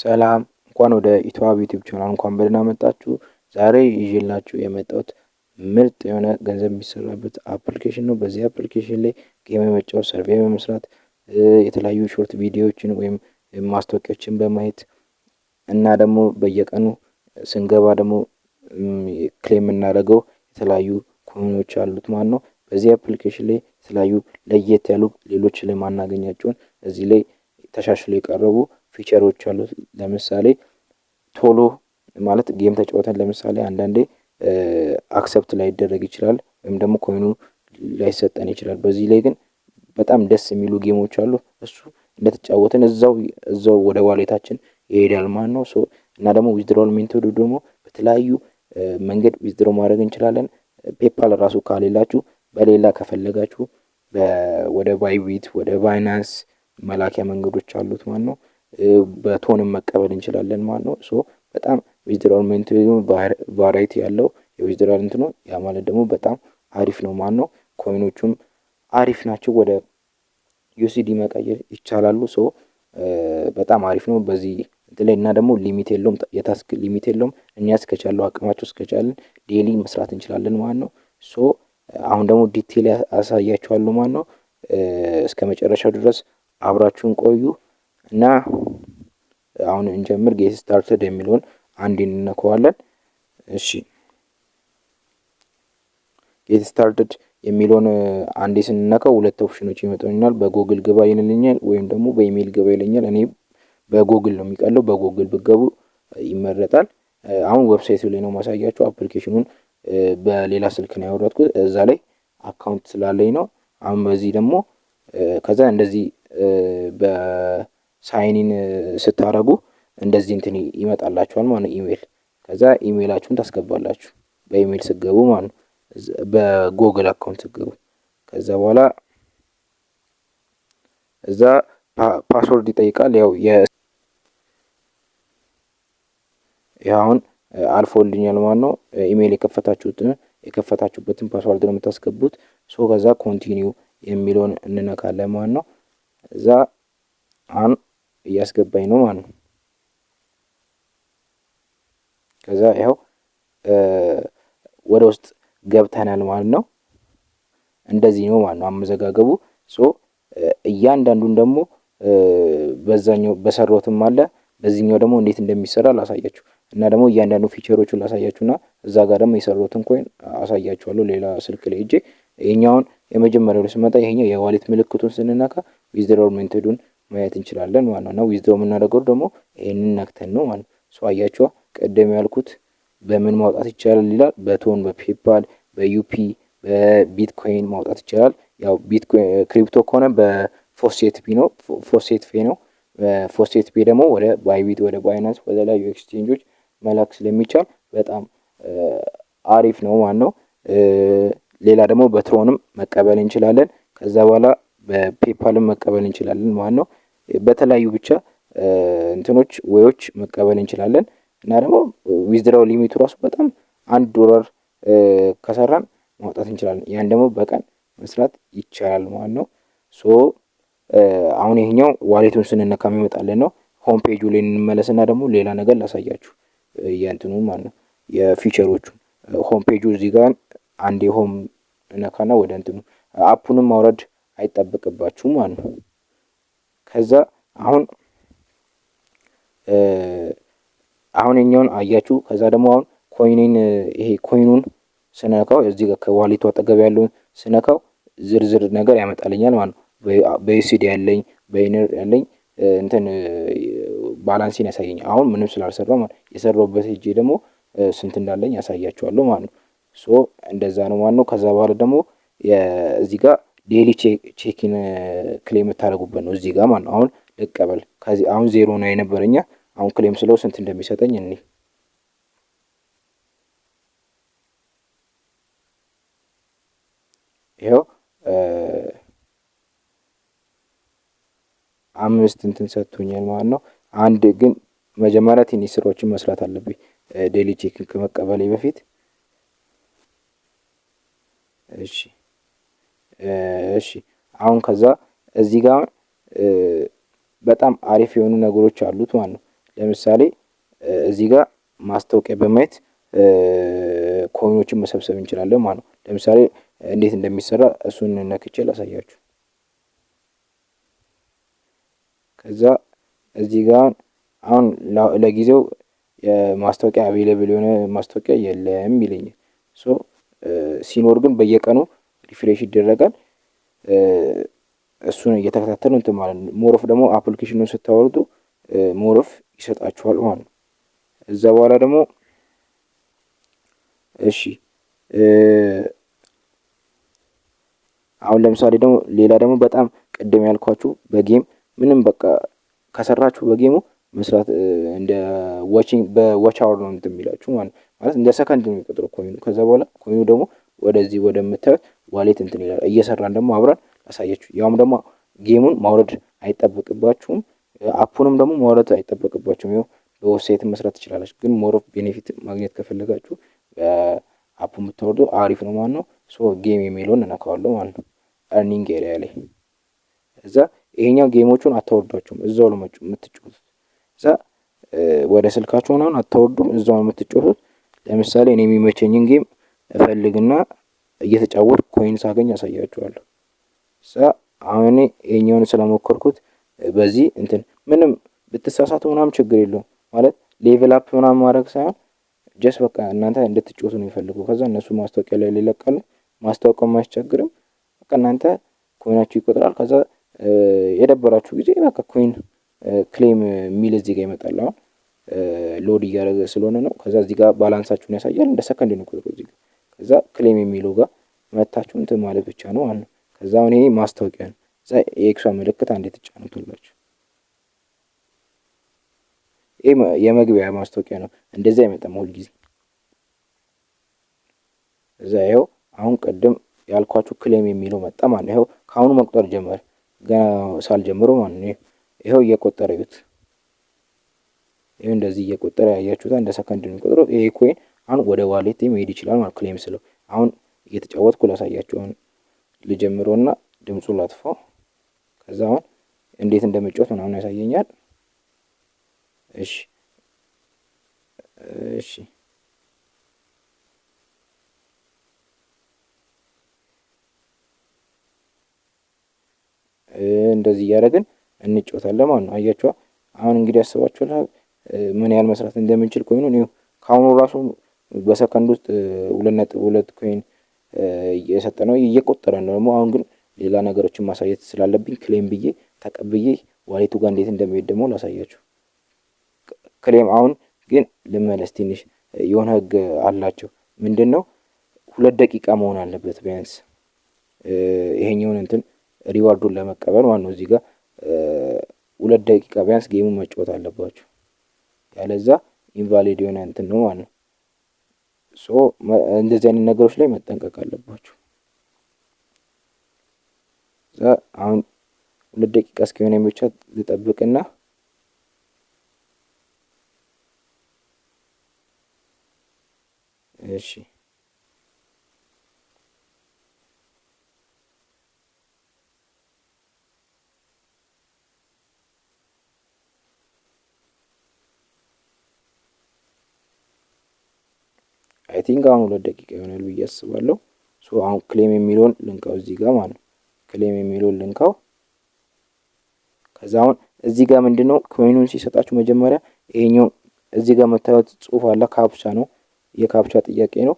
ሰላም፣ እንኳን ወደ ኢትዮአብ YouTube channel እንኳን በደህና መጣችሁ። ዛሬ ይዤላችሁ የመጣሁት ምርጥ የሆነ ገንዘብ የሚሰራበት application ነው። በዚህ application ላይ game በመጫወት፣ survey በመስራት፣ የተለያዩ short ቪዲዮዎችን ወይም ማስታወቂያዎችን በማየት እና ደግሞ በየቀኑ ስንገባ ደግሞ claim የምናደርገው የተለያዩ coin ኦች አሉት ማለት ነው። በዚህ application ላይ የተለያዩ ለየት ያሉ፣ ሌሎች ላይ ማናገኛቸውን እዚህ ላይ ተሻሽለው የቀረቡ feature ኦች አሉት። ለምሳሌ ቶሎ ማለት game ተጫውተን ለምሳሌ አንዳንዴ accept ላይደረግ ይችላል ወይም ደግሞ coin ኑ ላይሰጠን ይችላል። በዚህ ላይ ግን በጣም ደስ የሚሉ game ኦች አሉ። እሱ እንደተጫወትን እዛው እዛው ወደ wallet ኣችን ይሄዳል ማለት ነው። So እና ደግሞ withdrawal method ኡ ደግሞ በተለያዩ መንገድ withdraw ማድረግ እንችላለን። PayPal ራሱ ካሌላችሁ በሌላ ከፈለጋችሁ ወደ Bybit፣ ወደ Binance መላኪያ መንገዶች አሉት ማለት ነው። በ TON ም መቀበል እንችላለን ማለት ነው። So በጣም withdrawal method ኡ variety ያለው የ withdrawal እንትኑ፣ ያ ማለት ደግሞ በጣም አሪፍ ነው ማለት ነው። Coin ኦቹም አሪፍ ናቸው። ወደ USD መቀየር ይቻላሉ። So በጣም አሪፍ ነው። በዚህ እንትን ላይ እና ደግሞ limit የለውም፣ የ task limit የለውም። እኛ እስከቻለው አቅማቸው እስከቻልን daily መስራት እንችላለን ማለት ነው። So አሁን ደግሞ detail አሳያችኋለሁ ማለት ነው። እስከ መጨረሻው ድረስ አብራችሁን ቆዩ እና አሁን እንጀምር። Get started የሚለውን አንድ እንነካዋለን። እሺ፣ get started የሚለውን አንዴ ስንነካው ሁለት ኦፕሽኖች ይመጡልናል። በጎግል ግባ ይልኛል ወይም ደግሞ በኢሜይል ግባ ይለኛል። እኔ በጎግል ነው የሚቀለው። በጎግል ብገቡ ይመረጣል። አሁን website ኡ ላይ ነው ማሳያችሁ። Application ኑን በሌላ ስልክ ነው ያወረድኩት። እዛ ላይ account ስላለኝ ነው። አሁን በዚህ ደግሞ ከዛ እንደዚህ በ sign in ስታረጉ እንደዚህ እንትን ይመጣላችኋል ማለት ነው፣ ኢሜይል። ከዛ ኢሜይላችሁን ታስገባላችሁ በኢሜይል ስትገቡ ማለት ነው። በ Google account ስትገቡ ከዛ በኋላ እዛ password ይጠይቃል። ያው አሁን አልፎልኛል ማለት ነው። ኢሜይል የከፈታችሁበትን password ነው የምታስገቡት። So ከዛ continue የሚለውን እንነካለን ማለት ነው። እዛ አሁን እያስገባኝ ነው ማለት ነው። ከዛ ይኸው ወደ ውስጥ ገብተናል ማለት ነው። እንደዚህ ነው ማለት ነው አመዘጋገቡ። So እያንዳንዱን ደግሞ በዛኛው በሰራሁትም አለ፣ በዚህኛው ደግሞ እንዴት እንደሚሰራ ላሳያችሁ እና ደግሞ እያንዳንዱ feature ኦቹን ላሳያችሁ እና እዛ ጋር ደግሞ የሰራሁትን coin አሳያችኋለሁ። ሌላ ስልክ ላይ ሄጄ ይሄኛውን የመጀመሪያው ላይ ስመጣ ይሄኛው የ wallet ምልክቱን ስንነካ withdrawal method ኡን ማየት እንችላለን ማለት ነው። እና withdraw የምናደርገው ደግሞ ይሄንን ነክተን ነው ማለት ነው። So አያችኋ፣ ቅድም ያልኩት በምን ማውጣት ይቻላል ይላል። በ TON፣ በ PayPal፣ በ UPI፣ በ ቢትኮይን ማውጣት ይቻላል። ያው Bitcoin crypto ከሆነ በ FaucetPay ነው፣ FaucetPay ነው። FaucetPay ደግሞ ወደ Bybit፣ ወደ Binance፣ ወደ ተለያዩ exchange ኦች መላክ ስለሚቻል በጣም አሪፍ ነው ማለት ነው። ሌላ ደግሞ በ TRON ም መቀበል እንችላለን። ከዛ በኋላ በ PayPal ም መቀበል እንችላለን ማለት ነው። በተለያዩ ብቻ እንትኖች way ኦች መቀበል እንችላለን። እና ደግሞ withdraw limit ኡ ራሱ በጣም 1 ዶላር ከሰራን ማውጣት እንችላለን። ያን ደግሞ በቀን መስራት ይቻላል ማለት ነው። So አሁን ይሄኛው wallet ኡን ስንነካ የሚመጣልን ነው። Home page ኡ ላይ እንመለስና ደግሞ ሌላ ነገር ላሳያችሁ፣ የእንትኑ ማለት ነው፣ የ feature ኦቹን። Home page ኡ እዚህ ጋር አንዴ home ነካና ወደ እንትኑ app ኡንም ማውረድ አይጠበቅባችሁም ማለት ነው። ከዛ አሁን የኛውን አያችሁ። ከዛ ደግሞ አሁን coin ኔን ይሄ coin ኑን ስነካው እዚህ ጋር ከ wallet ኡ አጠገብ ያለውን ስነካው ዝርዝር ነገር ያመጣልኛል ማለት ነው። በ USD ያለኝ፣ በ NEAR ያለኝ እንትን balance ኤን ያሳየኛል። አሁን ምንም ስላልሰራው ማለት፣ የሰራሁበት ሄጄ ደግሞ ስንት እንዳለኝ ያሳያችኋለሁ ማለት ነው። So እንደዛ ነው ማለት ነው። ከዛ በኋላ ደግሞ እዚህ ጋር daily check-in claim የምታደርጉበት ነው እዚህ ጋር ማለት ነው። አሁን ልቀበል፣ ከዚህ አሁን 0 ነው የነበረኛ፣ አሁን claim ስለው ስንት እንደሚሰጠኝ እኔ ይኸው 5 እንትን ሰጥቶኛል ማለት ነው። አንድ ግን መጀመሪያ ትንሽ ስራዎችን መስራት አለብኝ daily check ከመቀበሌ በፊት። እሺ፣ አሁን ከዛ እዚህ ጋር በጣም አሪፍ የሆኑ ነገሮች አሉት ማለት ነው። ለምሳሌ እዚህ ጋር ማስታወቂያ በማየት coin ኦችን መሰብሰብ እንችላለን ማለት ነው። ለምሳሌ እንዴት እንደሚሰራ እሱን ነክቼ ላሳያችሁ። ከዛ እዚህ ጋር አሁን ለጊዜው የማስታወቂያ available የሆነ ማስታወቂያ የለም ይለኛል። So ሲኖር ግን በየቀኑ refresh ይደረጋል። እሱን እየተከታተሉ እንትን ማለት ነው። More of ደግሞ application ኑን ስታወርዱ more of ይሰጣችኋል ማለት ነው። እዛ በኋላ ደግሞ እሺ፣ አሁን ለምሳሌ ደግሞ ሌላ ደግሞ በጣም ቅድም ያልኳችሁ በ game ምንም በቃ ከሰራችሁ በ game ኡ መስራት እንደ watching በ watch hour ነው እንትን የሚላችሁ ማለት እንደ ሰከንድ ነው የሚቆጥረው coin ኡ። ከዛ በኋላ coin ኡ ደግሞ ወደዚህ ወደምታዩት wallet እንትን ይላል። እየሰራን ደግሞ አብረን ላሳያችሁ። ያውም ደግሞ game ኡን ማውረድ አይጠበቅባችሁም፣ app ኡንም ደግሞ ማውረድ አይጠበቅባችሁም። ይኸው በ website መስራት ትችላላችሁ። ግን more of benefit ማግኘት ከፈለጋችሁ app ኡ የምታወርዱ አሪፍ ነው ማለት ነው። So game የሚለውን እነካዋለሁ ማለት ነው። Earning area ላይ እዛ ይሄኛው game ኦቹን አታወርዷቸውም፣ እዛው ነው የምትጫወቱት። እዛ ወደ ስልካችሁ ምናምን አታወርዱም፣ እዛው ነው የምትጫወቱት። ለምሳሌ እኔ የሚመቸኝን game እፈልግና እየተጫወትኩ coin ሳገኝ አሳያችኋለሁ። እዛ አሁን እኔ ይሄኛውን ስለሞከርኩት በዚህ እንትን ምንም ብትሳሳቱ ምናምን ችግር የለውም፣ ማለት level up ምናምን ማድረግ ሳይሆን just በቃ እናንተ እንድትጫወቱ ነው የሚፈልጉ። ከዛ እነሱ ማስታወቂያ ላይ ይለቃሉ። ማስታወቂያው አያስቸግርም። በቃ እናንተ coin ኣችሁ ይቆጥራል። ከዛ የደበራችሁ ጊዜ በቃ coin claim የሚል እዚህ ጋር ይመጣል። አሁን load እያደረገ ስለሆነ ነው። ከዛ እዚህ ጋር balance ኣችሁን ያሳያል። እንደ ሰከንድ ነው ቁጥሩ እዚህ ጋር። ከዛ claim የሚለው ጋር መታችሁ እንትን ማለት ብቻ ነው ማለት ነው። ከዛ አሁን ይሄ ማስታወቂያ ነው። እዛ የ X ኧ ምልክት አንዴ ትጫኑታላችሁ። ይሄ የመግቢያ ማስታወቂያ ነው። እንደዚህ አይመጣም ሁል ጊዜ። እዛ ይኸው አሁን ቅድም ያልኳችሁ claim የሚለው መጣ ማለት ነው። ይኸው ከአሁኑ መቁጠር ጀመረ፣ ገና ሳልጀምረው ማለት ነው። ይኸው እየቆጠረ ይዩት። ይኸው እንደዚህ እየቆጠረ ያያችሁታ፣ እንደ ሰከንድ ነው የሚቆጥረው። ይሄ coin አሁን ወደ wallet መሄድ ይችላል ማለት claim ስለው። አሁን እየተጫወትኩ ላሳያችሁ። አሁን ልጀምረውና ድምፁን ላጥፋው። ከዛ አሁን እንዴት እንደምጫወት ምናምን ያሳየኛል። እሺ፣ እንደዚህ እያደረግን እንጫወታለን ማለት ነው። አያችኋ፣ አሁን እንግዲህ አስባችኋል ምን ያህል መስራት እንደምንችል coin ኡን። ይኸው ከአሁኑ ራሱ በሰከንድ ውስጥ 2.2 coin እየሰጠ ነው፣ እየቆጠረ ነው ደግሞ። አሁን ግን ሌላ ነገሮችን ማሳየት ስላለብኝ claim ብዬ ተቀብዬ wallet ኡ ጋር እንዴት እንደሚሄድ ደግሞ ላሳያችሁ። Claim አሁን ግን ልመለስ ትንሽ፣ የሆነ ህግ አላቸው። ምንድን ነው? 2 ደቂቃ መሆን አለበት ቢያንስ ይሄኛውን እንትን reward ኡን ለመቀበል ማለት ነው። እዚህ ጋር 2 ደቂቃ ቢያንስ game ኡን መጫወት አለባችሁ። ያለዛ invalid የሆነ እንትን ነው ማለት ነው። So እንደዚህ አይነት ነገሮች ላይ መጠንቀቅ አለባችሁ። አሁን 2 ደቂቃ እስኪሆነ ብቻ ልጠብቅና፣ እሺ፣ I think አሁን 2 ደቂቃ ይሆናል ብዬ አስባለሁ። So አሁን claim የሚለውን ልንካው እዚህ ጋር ማለት ነው። Claim የሚለውን ልንካው። ከዛ አሁን እዚህ ጋር ምንድነው፣ coin ኡን ሲሰጣችሁ መጀመሪያ ይሄኛው እዚህ ጋር መታየት ጽሁፍ አለ። Captcha ነው፣ የ captcha ጥያቄ ነው።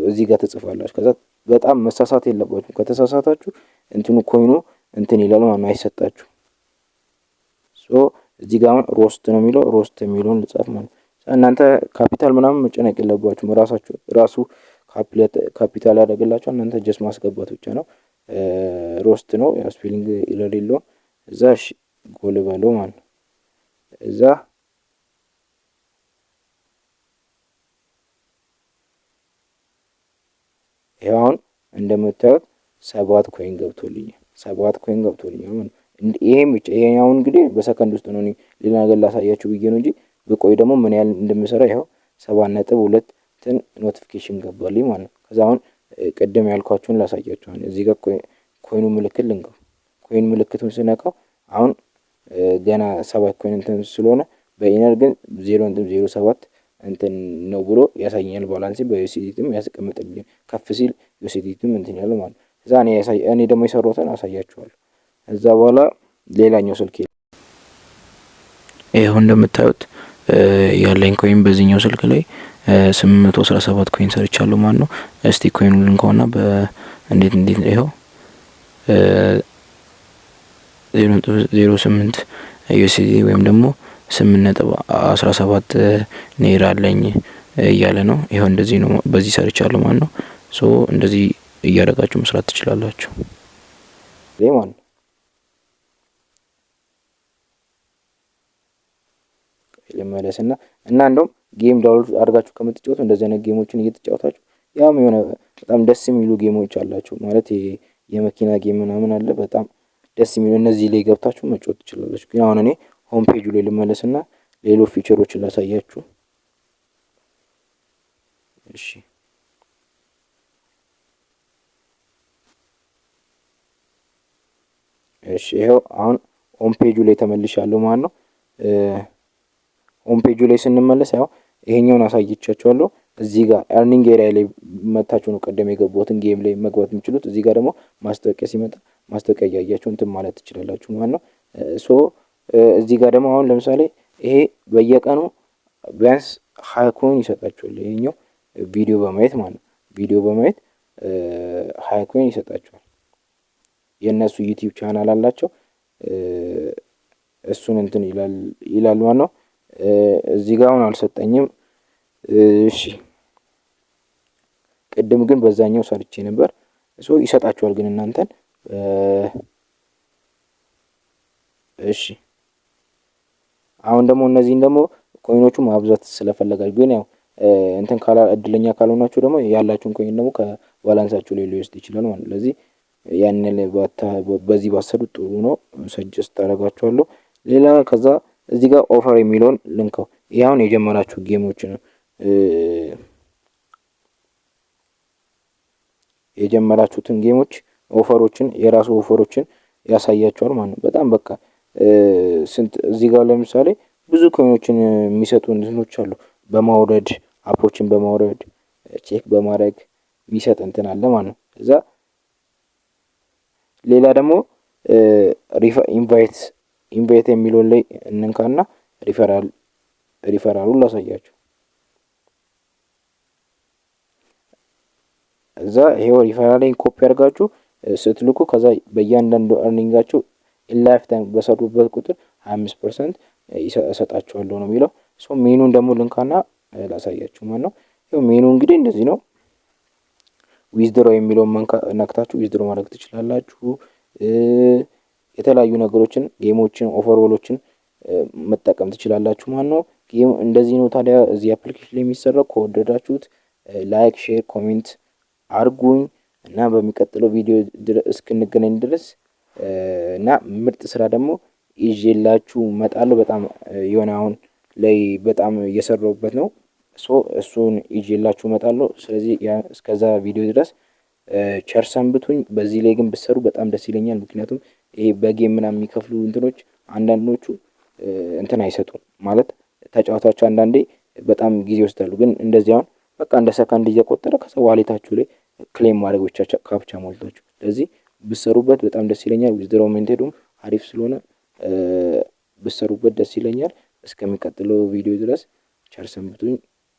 እዚህ ጋር ትጽፋላችሁ። ከዛ በጣም መሳሳት የለባችሁም። ከተሳሳታችሁ እንትኑ coin ኡ እንትን ይላል ማለት ነው፣ አይሰጣችሁ። So እዚህ ጋር አሁን roast ነው የሚለው፣ roast የሚለውን ልጻፍ ማለት ነው። እናንተ ካፒታል ምናምን መጨነቅ የለባችሁም። ራሳችሁ ራሱ ካፒታል ያደርግላችኋል። እናንተ just ማስገባት ብቻ ነው። Roast ነው ያው spelling error የለውም። እዛ እሺ go ልበለው ማለት ነው። እዛ ይኸው አሁን እንደምታዩት 7 coin ገብቶልኛል። 7 coin ገብቶልኛል ማለት ነው። ይሄም ብቻ ይሄ አሁን እንግዲህ በሰከንድ ውስጥ ነው፣ እኔ ሌላ ነገር ላሳያችሁ ብዬ ነው እንጂ ብቆይ ደግሞ ምን ያህል እንደምሰራ። ይኸው 7.2 እንትን notification ገባልኝ ማለት ነው። ከዛ አሁን ቅድም ያልኳችሁን ላሳያችሁ። አሁን እዚህ ጋር coin ኡ ምልክት ልንካው። Coin ምልክቱን ስነካው አሁን ገና 7 coin እንትን ስለሆነ በ Earn ግን 0.07 እንትን ነው ብሎ ያሳየኛል። Balance በ USDT ም ያስቀምጥልኝ፣ ከፍ ሲል USDT ም እንትን ያለው ማለት ነው። እዛ እኔ ደግሞ የሰራሁትን አሳያችኋለሁ። እዛ በኋላ ሌላኛው ስልክ ይኸው እንደምታዩት ያለኝ coin በዚህኛው ስልክ ላይ 817 coin ሰርቻለሁ ማለት ነው። እስቲ coin ኑ ልንካውና በእንዴት እንዴት፣ ይኸው 0.08 USD ወይም ደግሞ 8.17 ኔር አለኝ እያለ ነው። ይኸው እንደዚህ ነው፣ በዚህ ሰርቻለሁ ማለት ነው። So እንደዚህ እያደረጋችሁ መስራት ትችላላችሁ ማለት ነው። ልመለስና እና እንደውም game download አድርጋችሁ ከምትጫወቱ እንደዚህ አይነት game ኦችን እየተጫወታችሁ፣ ያም የሆነ በጣም ደስ የሚሉ game ኦች አላቸው፣ ማለት የመኪና game ምናምን አለ፣ በጣም ደስ የሚሉ፣ እነዚህ ላይ ገብታችሁ መጫወት ትችላላችሁ። ግን አሁን እኔ home page ኡ ላይ ልመለስና ሌሎች feature ኦችን ላሳያችሁ። እሺ እሺ፣ ይኸው አሁን home page ኡ ላይ ተመልሻለሁ ማለት ነው። Home page ኡ ላይ ስንመለስ ያው ይሄኛውን አሳይቻችኋለሁ። እዚህ ጋር earning area ላይ መታችሁ ነው ቀደም የገባሁትን game ላይ መግባት የሚችሉት። እዚህ ጋር ደግሞ ማስታወቂያ ሲመጣ ማስታወቂያ እያያችሁ እንትን ማለት ትችላላችሁ ማለት ነው። So እዚህ ጋር ደግሞ አሁን ለምሳሌ ይሄ በየቀኑ ቢያንስ 20 coin ይሰጣችኋል። ይሄኛው ቪዲዮ በማየት ማለት ነው። ቪዲዮ በማየት 20 coin ይሰጣችኋል። የእነሱ YouTube channel አላቸው። እሱን እንትን ይላል ይላል ማለት ነው። እዚህ ጋር አሁን አልሰጠኝም። እሺ፣ ቅድም ግን በዛኛው ሰርቼ ነበር። So ይሰጣችኋል ግን እናንተን። እሺ፣ አሁን ደግሞ እነዚህን ደግሞ coin ኦቹ ማብዛት ስለፈለጋችሁ ግን ያው እንትን ካላ እድለኛ ካልሆናችሁ ደግሞ ያላችሁን coin ደግሞ ከ balance ኣችሁ ላይ ሊወስድ ይችላል ማለት ነው። ለዚህ ያንን በዚህ ባሰሩት ጥሩ ነው፣ suggest አደርጋችኋለሁ። ሌላ ከዛ እዚህ ጋር offer የሚለውን ልንከው። ይህ አሁን የጀመራችሁ game ኦች ነው። የጀመራችሁትን game ኦች offer ኦችን፣ የራሱ offer ኦችን ያሳያችኋል ማለት ነው። በጣም በቃ ስንት እዚህ ጋር ለምሳሌ ብዙ coin ኦችን የሚሰጡ እንትኖች አሉ። በማውረድ፣ app ኦችን በማውረድ፣ check በማድረግ የሚሰጥ እንትን አለ ማለት ነው። እዛ ሌላ ደግሞ invite የሚለውን ላይ እንንካና ሪፈራሉን ላሳያችሁ። እዛ ይሄው referral ን copy አድርጋችሁ ስትልኩ ከዛ በእያንዳንዱ earning ኣችሁ lifetime በሰሩበት ቁጥር 25% እሰጣችኋለሁ ነው የሚለው። So menu ን ደግሞ ልንካና ላሳያችሁ ማለት ነው። ይኸው ሜኑ እንግዲህ እንደዚህ ነው። Withdraw የሚለውን ነክታችሁ withdraw ማድረግ ትችላላችሁ። የተለያዩ ነገሮችን፣ game ኦችን፣ offer wall ኦችን መጠቀም ትችላላችሁ ማለት ነው። Game እንደዚህ ነው ታዲያ እዚህ application ላይ የሚሰራው። ከወደዳችሁት like፣ share፣ comment አርጉኝ እና በሚቀጥለው ቪዲዮ እስክንገናኝ ድረስ እና ምርጥ ስራ ደግሞ ይዤላችሁ እመጣለሁ። በጣም የሆነ አሁን ላይ በጣም እየሰራሁበት ነው። So እሱን ይዤላችሁ እመጣለሁ። ስለዚህ እስከዛ ቪዲዮ ድረስ ቸር ሰንብቱኝ። በዚህ ላይ ግን ብትሰሩ በጣም ደስ ይለኛል። ምክንያቱም ይሄ በ game ምናምን የሚከፍሉ እንትኖች አንዳንዶቹ እንትን አይሰጡም፣ ማለት ተጫዋታቸው አንዳንዴ በጣም ጊዜ ይወስዳሉ። ግን እንደዚህ አሁን በቃ እንደ ሰከንድ እየቆጠረ ከዛ wallet ኣችሁ ላይ claim ማድረግ ብቻ captcha ሞልታችሁ። ስለዚህ ብትሰሩበት በጣም ደስ ይለኛል። Withdraw method ኡም አሪፍ ስለሆነ ብትሰሩበት ደስ ይለኛል። እስከሚቀጥለው ቪዲዮ ድረስ ቸር ሰንብቱኝ።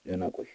ደህና ቆዩ።